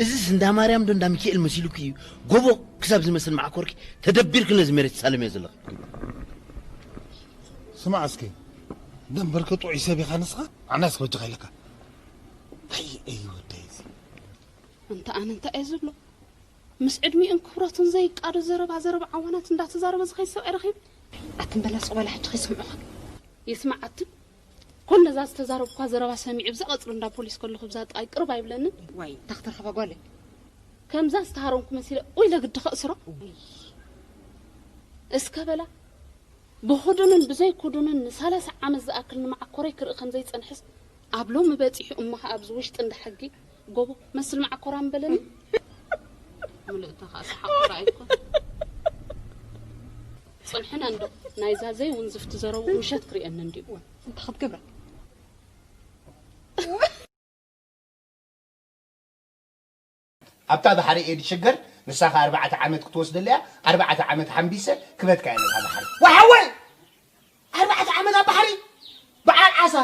እዚስ እንዳ ማርያም ዶ እንዳ ሚካኤል መሲሉኪ እዩ? ጎቦ ክሳብ ዝመስል መዓኮርኪ ተደቢርኪ ነዚ መሬት ትሳለምዮ ዘለኺ። ስማዕ እስኪ፣ ደንበርከ ጥዑይ ሰብ ኢኻ ንስኻ? ኣናስ ክበጅኻ ኢለካ። ኣይ፣ ኣይ፣ ወደይ እዚ። እንተ ኣነ እንታይ እየ ዝብሎ? ምስ ዕድሚኡን ክብረቱን ዘይቃዶ ዘረባ ዘረባ ዓዋናት እንዳተዛረበ ዝኸይድ ሰብኣይ ረኺቡ። ኣትን በላ ሱቕ በላ ሕጂ ከይስምዑኻ። ይስማዓትን። ኮን ነዛ ዝተዛረብኳ ዘረባ ሰሚዑ ብዛ ቀጽሪ እንዳ ፖሊስ ከለኹ ብዛ ጥቓይ ቅርብ ኣይብለንን። ዋይ፣ ታኽተርኸባ ጓለይ። ከምዛ ዝተሃረምኩ መሲለ ወይ ለግዲ ከእስሮ። እስከ በላ ብኽዱንን ብዘይክዱንን ንሳላሳ ዓመት ዝኣክል ንመዓኮረይ ክርኢ ከም ዘይጸንሕስ ኣብ ሎሚ በጺሑ እሞ ኸኣ ኣብዚ ውሽጢ እንዳ ሕጊ ጎቦ መስል መዓኮራ ምበለኒ። ምልእታ ኸኣ ሰሓቕ ጥራይ እኮ። ጽንሕና እንዶ ናይዛ ዘይውንዝፍቲ ዘረቡ ውሸት ክርእየኒ እንድዩ። እንታይ ክትገብራ? ኣብታ ባሕሪ እየ ዝሽገር፣ ንሳኻ ኣርባዕተ ዓመት ክትወስደለያ፣ ኣርባዕተ ዓመት ሓምቢሰ ክበትካ እየ ነታ ባሕሪ። ወሓወይ! ኣርባዕተ ዓመት ኣብ ባሕሪ! በዓል ዓሳ!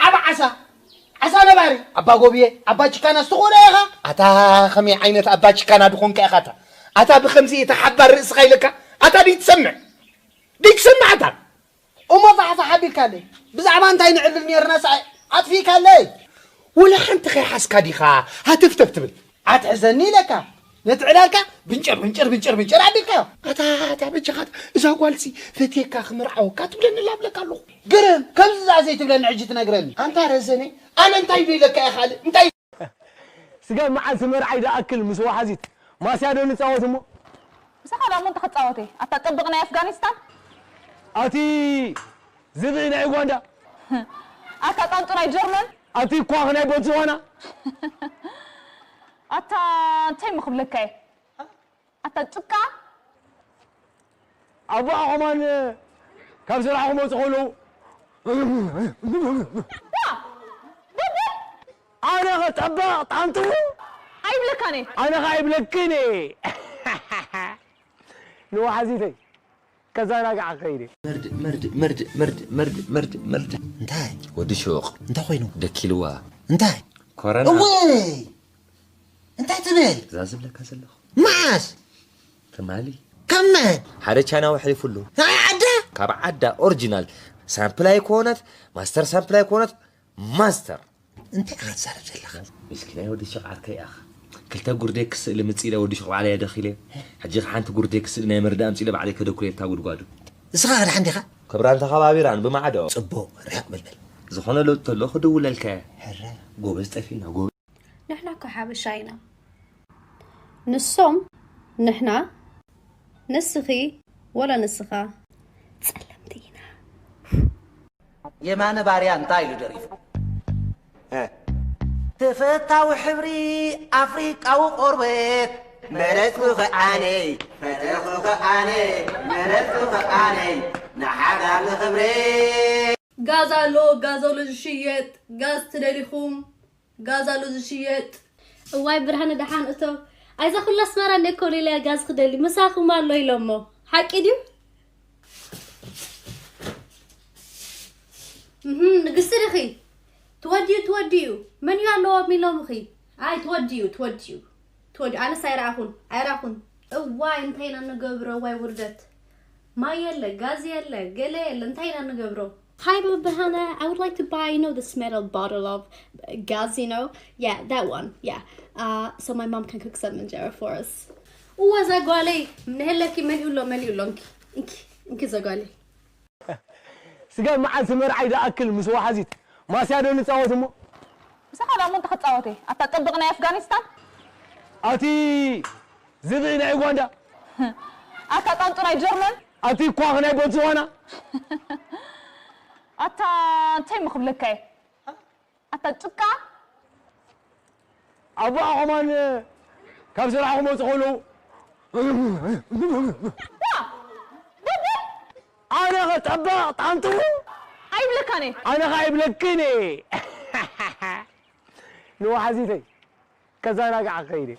ዓቢ ዓሳ! ዓሳ ነባሪ! ኣባ ጎብየ፣ ኣባ ችካና ዝተኾነ ኢኻ? ኣታ ከመይ ዓይነት ኣባ ችካና ድኾንካ ኢኻ ኣታ? ኣታ ብኸምዚ እየ ተሓባር ርእስኻ ኢለካ? ኣታ ድዩ ትሰምዕ? ድዩ ትሰምዕ ኣታ? እሞ ፋሕፋሕ ኣቢልካለይ። ብዛዕባ እንታይ ንዕልል ኔርናስ ኣይ-፣ ኣጥፊእካለይ። ወላ ሓንቲ ከይሓዝካ ዲኻ ሃተፍተፍ ትብል? ኣትሕዘኒ ኢለካ። ነቲ ዕላልካ ብንጭር፣ ብንጭር፣ ብንጭር፣ ብንጭር ኣቢልካዮ። ኣታ፣ ኣታ በጃኻ፣ እዛ ጓልሲ ፈትየካ ክምርዓወካ ትብለኒ ኣላ እብለካ ኣለኹ። ግርም፣ ከምዚ ዝኣ ዘይትብለኒ ሕጂ ትነግረኒ። ኣንታ ረዘነ፣ ኣነ እንታይ ዶ ኢለካ እየ ካልእ? እንታይ ስጋብ መዓልቲ መርዓይ ዝኣክል ምስ ወሓዚት ማስያ ዶ ንጻወት እሞ? ምሳኻ ደኣ እሞ እንታይ ክጻወት እየ? ኣታ ጠብቕ ናይ ኣፍጋኒስታን? ኣቲ ዝብኢ ናይ ኡጋንዳ? ኣታ ጣንጡ ናይ ጀርመን? ኣቲ ኳኽ ናይ ቦትስዋና? ኣታ እንታይ እሞ ክብለካ እየ? ኣታ ጭቃ? ኣቦኣ ኸማን ካብ ስራሕ ክመጹ ከለዉ ዋ! በበ! ኣነ ኸ ጠባቕ ጣንጡ? ኣይብለካን እየ። ኣነ ኸ ኣይብለክን እየ። ንወሓዚተይ ከዘናግዓ ክኸይድ እየ። መርድ፣ መርድ፣ መርድ፣ መርድ፣ መርድ፣ መርድ፣ መርድ። እንታይ? ወዲ ሹቕ። እንታይ ኮይኑ? ደኪልዋ። እንታይ? ኮረና። እወይ! እንታይ ትብል? እዛ ዝብለካ ዘለኹ። መዓስ? ትማሊ። ካብ መን? ሓደ ቻይናዊ ኣሕሊፉሉ። ናይ ዓዳ? ካብ ዓዳ ኦሪጂናል ሳምፕል ኣይኮነት፣ ማስተር ሳምፕል ኣይኮነት፣ ማስተር። እንታይ ኢኻ ትዛረብ ዘለኻ? ምስኪናይ ወዲ ሸቕ ዓርከይ ኢኻ። ክልተ ጉርደይ ክስእሊ ምጽእ ኢለ ወዲ ሸቕ ባዕለይ ደኺለ። ሕጂ ሓንቲ ጉርደይ ክስእሊ ናይ መርዳእ ኣምጺእ ኢለ ባዕለይ ከደኩለ እታ ጉድጓዱ። ንስኻ ኸ ደሓን ዲኻ? ክብራን ተኸባቢራን ብማዕዶ። ጽቡቕ፣ ርሕቕ በል በል። ዝኾነ ለውጢ ተሎ ክድውለልካ እየ። ሕራይ። ጎበዝ ጠፊእና፣ ጎበዝ። ንሕና እኮ ሓበሻ ኢና። ንሶም ንሕና፣ ንስኺ ወላ ንስኻ ጸለምቲ ኢና። የማነ ባርያ እንታይ ኢሉ ደሪፉ? እ። ተፈታዊ ሕብሪ ኣፍሪቃዊ ቆርበት መረጽኩ ከኣነይ፣ ፈተኹ ከኣነይ፣ መረጽኩ ከኣነይ፣ ንሓዳር ንኽብረይ። ጋዝ ኣሎ፣ ጋዝ ኣሎ ዝሽየጥ፣ ጋዝ ትደሊኹም? ጋዝ ኣሎ ዝሽየጥ። እዋይ ብርሃነ ደሓን እቶ። ኣይዛ ኩላ ኣስመራ እንደ ኮሌልያ ጋዝ ክደሊ ምሳኹም ኣሎ ኢሎሞ። ሓቂ ድዩ? እህም፣ ንግስቲ ዲኺ? ትወድዩ፣ ትወድዩ። መን እዩ ኣለዎም ኢሎምኺ? ኣይ፣ ትወድዩ፣ ትወድዩ። ትወድዩ። ኣነስ ኣይረኣኹን፣ ኣይረኣኹን። እዋይ፣ እንታይ ኢና ንገብሮ? እዋይ ውርደት። ማይ የለ፣ ጋዝ የለ፣ ገለ የለ፣ እንታይ ኢና ንገብሮ? Hi ብርሃነ, I would like to buy, you know, this metal bottle of gas, you know? Yeah, that one, yeah. Uh, so my mom can cook some injera for us. እወ፣ እዛ ጓለይ፣ ንህለኪ መሊኡ ኣሎ፣ መሊኡ ኣሎ፣ እንኪ፣ እንኪ፣ እንኪ፣ እዛ ጓለይ። ስጋብ መዓልቲ መርዓይ ዝኣክል ምስ ወሓዚት ማስያ ዶ ንጻወት እሞ? ምሳኻ ደኣ እሞ እንታይ ክጻወት እየ? ኣታ ጠብቕ ናይ ኣፍጋኒስታን? ኣቲ ዝብኢ ናይ ኡጋንዳ? ኣታ ጣንጡ ናይ ጀርመን? ኣቲ ኳኽ ናይ ቦትስዋና? ኣታ እንታይ እሞ ክብለካ እየ? ኣታ ጭቃ? ኣቦኣ ኸማን ካብ ስራሕ ክመጹ ከለዉ ዋ! በበ! ኣነ ኸ ጠባቕ ጣንጡ? ኣይብለካን እየ። ኣነ ኸ ኣይብለክን እየ። ንወሓዚተይ ከዘናግዓ ክኸይድ እየ።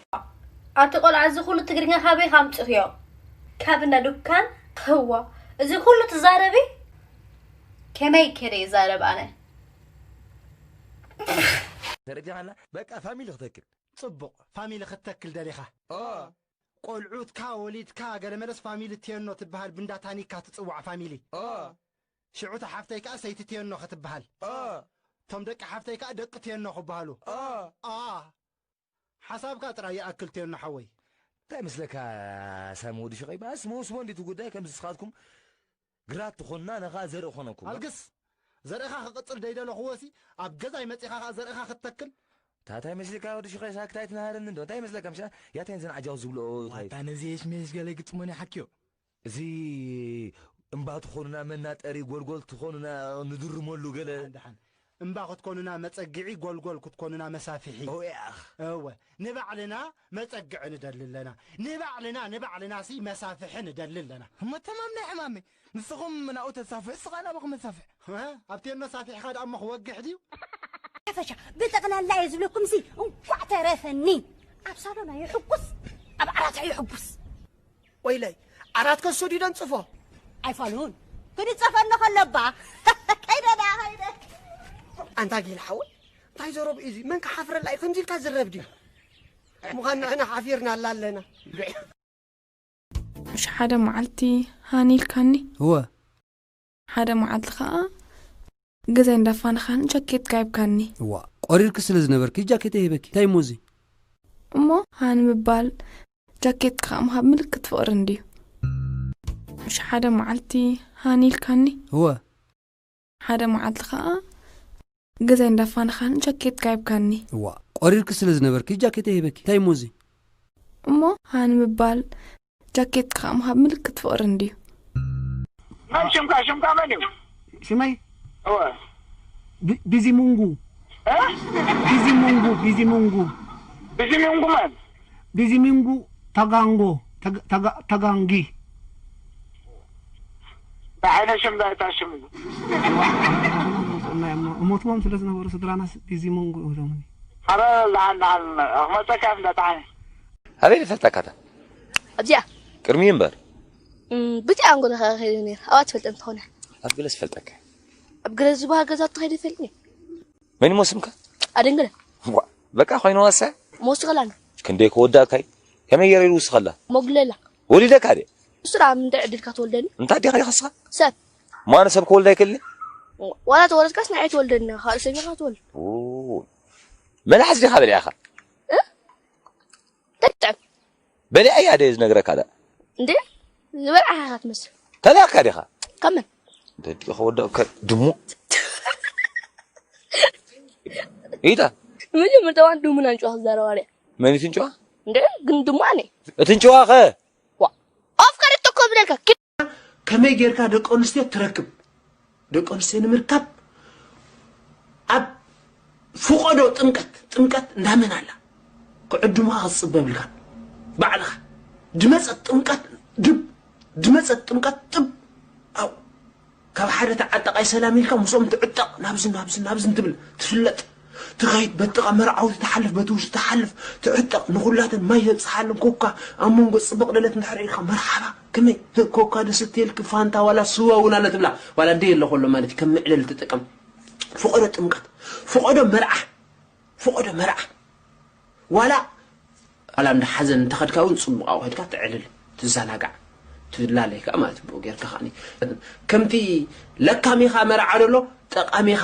ኣቲ ቆልዓ፣ እዚ ኩሉ ትግርኛ ካበይ ኣምጺኽዮ? ካብ እንዳ ዱካን? እዋ፣ እዚ ኩሉ ትዛረቢ? ከመይ ከደ ይዛረብ ኣነ? ተረዲኻና? በቃ ፋሚሊ ክተክል። ጽቡቕ። ፋሚሊ ክትተክል ደሊኻ? ኦ። ቆልዑትካ ወሊድካ ገለ መለስ ፋሚሊ ቴኖ ትበሃል፣ ብንዳ ታኒካ ትጽዋዕ ፋሚሊ። ኦ። ሽዑ እታ ሓፍተይ ከኣ ሰይቲ ቴኖ ክትበሃል። ኦ። እቶም ደቂ ሓፍተይ ከኣ ደቂ ቴኖ ክበሃሉ። ኦ። ኣ። ሓሳብካ ጥራይ ይኣክል ቴኖ ሓወይ። እንታይ መስለካ ሳሚ ወዲ ሽቐይ? ባስ ስሞ ስሞ እንዲቱ ጉዳይ ከም ንስኻትኩም ግራት ትኾንና፣ ኣነ ኸኣ ዘርኢ ኾነኩም። ኣልግስ! ዘርእኻ ክቕጽል ደይደለኹዎሲ፣ ኣብ ገዛይ መጺኻ ኸኣ ዘርእኻ ክትተክል? ታታይ መስልካ ወዲ ሽኸይ ሳክት ኣይትናሃረኒ እንዶ። እንታይ መስለካ ምሻ? ያተን ዘን ዓጃው ዝብልኦ ታይ? ዋታ ነዚ የሽመሽ ገለ ግጥሞን ይሓክዮ። እዚ እምባ ትኾኑና መናጠሪ፣ ጎልጎል ትኾኑና ንድርመሉ ገለ። ደሓን፣ ደሓን። እምባ ክትኮኑና መጸግዒ፣ ጎልጎል ክትኮኑና መሳፍሒ። ኦያኽ። እወ፣ ንባዕልና መጸግዒ ንደሊ ኣለና። ንባዕልና፣ ንባዕልናሲ መሳፍሒ ንደሊ ኣለና። እሞ ተማም ናይ ሕማመይ። ንስኹም ናብኡ ተሳፍሑ፣ እስኻ ናባኹም መሳፍሕ። እ? ኣብ ቴኖ ሳፊሕኻ ደኣ እሞ ክወግሕ ድዩ? ፈሻ፣ ብጠቕላላ እየ ዝብለኩም፣ ሲ እንኳዕ ተረፈኒ። ኣብ ሳሎን ኣይሕጉስ፣ ኣብ ዓራት ኣይሕጉስ። ወይለይ፣ ዓራት ከሱ ድዩ ደንጽፎ? ኣይፋሉን። ክንጸፈኒ ከለባ። ከይደ ደኣ፣ ከይደ። ኣንታ ጊል ሓወይ፣ እንታይ ዘረብ እዩ እዚ? መን ክሓፍረላ እዩ ከምዚ ኢልካ ዝረብ ድዩ? ምዃን ንሕና ሓፊርና ኣላ ኣለና። ምሽ ሓደ መዓልቲ ሃኒ ኢልካኒ። እወ። ሓደ መዓልቲ ኸኣ ገዛይ እንዳፋነኻኒ ጃኬትካ ሂብካኒ። እዋ፣ ቆሪርኪ ስለ ዝነበርኪ ጃኬተይ ሂበኪ። እንታይ እሞ እዚ? እሞ ሃኒ ምባል ጃኬትካ ኸኣ ምሃብ ምልክት ፍቕሪ እንድዩ። ምሽ ሓደ መዓልቲ ሃኒ ኢልካኒ። እወ። ሓደ መዓልቲ ኸኣ ገዛይ እንዳፋነኻኒ ጃኬትካ ሂብካኒ። እዋ፣ ቆሪርኪ ስለ ዝነበርኪ ጃኬተይ ሂበኪ። እንታይ እሞ እዚ? እሞ ሃኒ ምባል ጃኬትካ ኸኣ ምሃብ ምልክት ፍቕሪ እንድዩ። መን ሽምካ? ሽምካ መን እዩ? ሽመይ እወ። ቢ- ቢዚሙንጉ እ? ቢዚሙንጉ ቢዚሙንጉ ቢዚሙንጉ መን? ቢዚሙንጉ ተጋንጎ ተጋ- ተጋ- ተጋንጊ እንታይ ዓይነት ሽም እንታይ እንታይ ሽም እዩ? እሞትዎም ስለ ዝነበሩ ስድራናስ ቢዚሙንጉ ኢሎምኒ። ኣረ ላዓል ላዓል ክመፀካ እንዳ ጣዓኒ ኣበይ ዝፈልጠካ እታ ኣብዚኣ ቅድሚ እምበር እም፣ ብዚኣ ኣንጎ ተኸኸይደ ነይር ኣብኣ ትፈልጠ እንተኾነ ኣብ ገለ ዝፈልጠካ ኣብ ገለ ዝበሃ ገዛ ተኸይደ ይፈልጥ ነይር መን ይሞ ስምካ ኣደንግለ ዋ በቃ ኮይኑ ወሰ መወስኸላና ክንደይ ክወዳእካይ ከመይ ገይረ ይውስኸላ ሞግለላ ወሊደካ ደ እሱ ደኣ ምንታይ ዕድልካ ትወልደኒ እንታይ ዲኻ ዲኻ ስኻ ሰብ ማነ ሰብ ክወልዳ ይክልኒ ዋላ ተወለድካስ ንዓይ ትወልደኒ ካልእ ሰብ ኢኻ ትወልድ መላሓስ ዲኻ በሊዕኻ ተጥዕም በሊዐያ ደ ዝነግረካ ዳ እንዴ ዝበልዓኻ ኢኻ ትመስል ተላካ ዲኻ ከመን ደድኻ ወዳእካ ድሙ ኢታ መጀመርታ ዋን ድሙን ኣንጭዋ ክዛረባ ሪኣ መን እዩ ትንጭዋ እንዴ ግን ድሙ ኣነ እቲ እንጭዋ ኸ ዋ ኣፍቀር እኮ ብለካ ከመይ ጌርካ ደቂ ኣንስትዮ ትረክብ ደቂ ኣንስትዮ ንምርካብ ኣብ ፍቆዶ ጥምቀት ጥምቀት እንዳመን ኣላ ክዕድሙኻ ክትፅበ ብልካ ባዕልኻ ድመፀት ጥምቀት ድብ ድመፀት ጥምቀት ጥብ ኣው ካብ ሓደ ተዓጠቃይ ሰላም ኢልካ ምስኦም ትዕጠቕ ናብዚ ናብዚ ናብዚ እንትብል ትፍለጥ ትኸይድ በጥቓ መርዓውቲ ትሓልፍ በቲ ውሽጢ ትሓልፍ ትዕጠቕ ንኹላተን ማይ ተብፅሓለን ኮካ ኣብ መንጎ ፅብቕ ለለት እንድሕር ኢልካ መርሓባ ከመይ ኮካ ዶ ስትየልኪ ፋንታ ዋላ ስዋ እውን ኣሎ ትብላ ዋላ እንደ የለ ከሎ ማለት እዩ ከም መዕለሊ ትጥቀም ፍቆዶ ጥምቀት ፍቆዶ መርዓ ፍቆዶ መርዓ ዋላ ዋላ እንዳ ሓዘን እንተኸድካ እውን ፅቡቕ ኣብኡ ከድካ ትዕልል ትዘናጋዕ ትላለይ ከዓ ማለት ብኡ ጌርካ ከዓኒ ከምቲ ለካሚኻ መርዓ ደሎ ጠቃሚኻ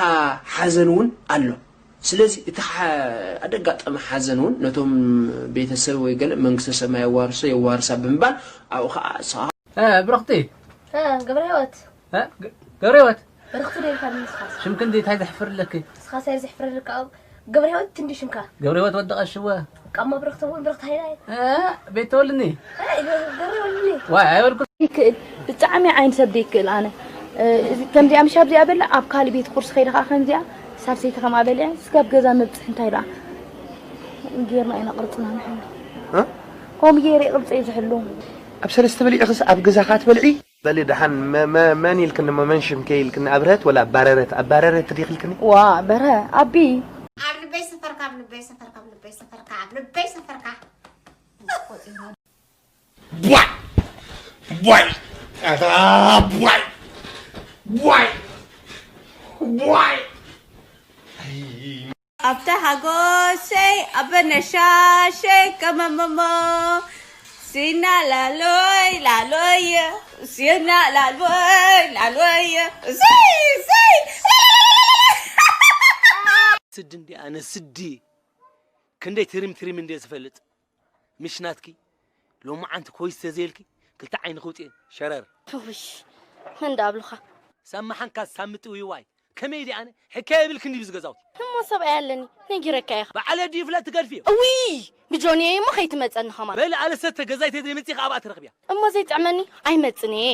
ሓዘን እውን ኣሎ ስለዚ እቲ ኣደጋጠመ ሓዘን እውን ነቶም ቤተሰብ ወይ ገለ መንግስተ ሰማይ የዋርሶ የዋርሳ ብምባል ኣብኡ ከዓ ንስኻ ብርኽቲ ገብረ ህይወት ገብረ ህይወት ብርኽቲ ዶ ኢልካ ንስኻስ ሽምኪ እንዲ እንታይ ዘሕፍርለኪ ንስኻስ ኣይ ዘሕፍረልካ ኣብ ገብረ ህይወት ትንዲ ሽምካ ገብረ ህይወት ወዲ ቀሽወ ቃሞ ብርኽቲ እውን ብርኽቲ ሃይላይ ቤት ተወልኒ ገብረ ይወልኒ ዋይ ኣይበልኩ ይክእል ብጣዕሚ ዓይን ሰብ ዘይክእል ኣነ ከምዚኣ ምሽ ኣብዚኣ በላ ኣብ ካሊእ ቤት ቁርሲ ከይደ ከዓ ከምዚኣ ሳልሰይቲ ከምኣ በሊዐ ስጋብ ገዛ መብፅሒ እንታይ ደኣ ጌርና ኢና ቅርፅና ንሕሉ ከምኡ ገይረ ቅርፀ እዩ ዝሕሉ ኣብ ሰለስተ በሊዕኽስ ኣብ ገዛኻ ትበልዒ በሊ ደሓን መን ኢልክኒ እሞ መን ሽምከ ኢልክኒ ኣብርሀት ወላ ኣባረረት ኣባረረት ዲኺ ኢልክኒ ዋ በርሀ ኣቢ ኣብ ልበይ ሰፈርካ ኣብ ልበይ ሰፈርካ ኣብ ልበይ ሰፈርካ ኣብ ልበይ ሰፈርካ ቧይ ቧይ ቧይ ቧይ ቧይ ኣብታ ሓጎሰይ ኣበነሻሸይ ከመመሞ ሲና ላሎይ ላሎየ ሲና ላሎይ ላሎየ እሰይ እሰይ ስዲ እንዲ ኣነ ስዲ ክንደይ ትሪም ትሪም እንደ ዝፈልጥ ምሽ ናትኪ ሎማዓንቲ ኮይስ ተዘየልኪ ክልተ ዓይኒ ክውፅኤ ሸረር ውሽ መን ዳብሉኻ ሳብ መሓንካ ሳብ ምጥውይዋይ ከመይ ዲ ኣነ ሕካየ የብልክን ድዩ ዝገዛውቲ እሞ ሰብኣይ ኣለኒ ነጊረካ ኢኻ በዓለ ድዩ ፍለት ትገድፍዮ እውይ ብጆንየ እሞ ከይትመፀኒ ኸማ በል ኣለሰተ ገዛይ ተዘይመፂ ከኣብኣ ትረኽብያ እሞ ዘይጥዕመኒ ኣይመፅን እየ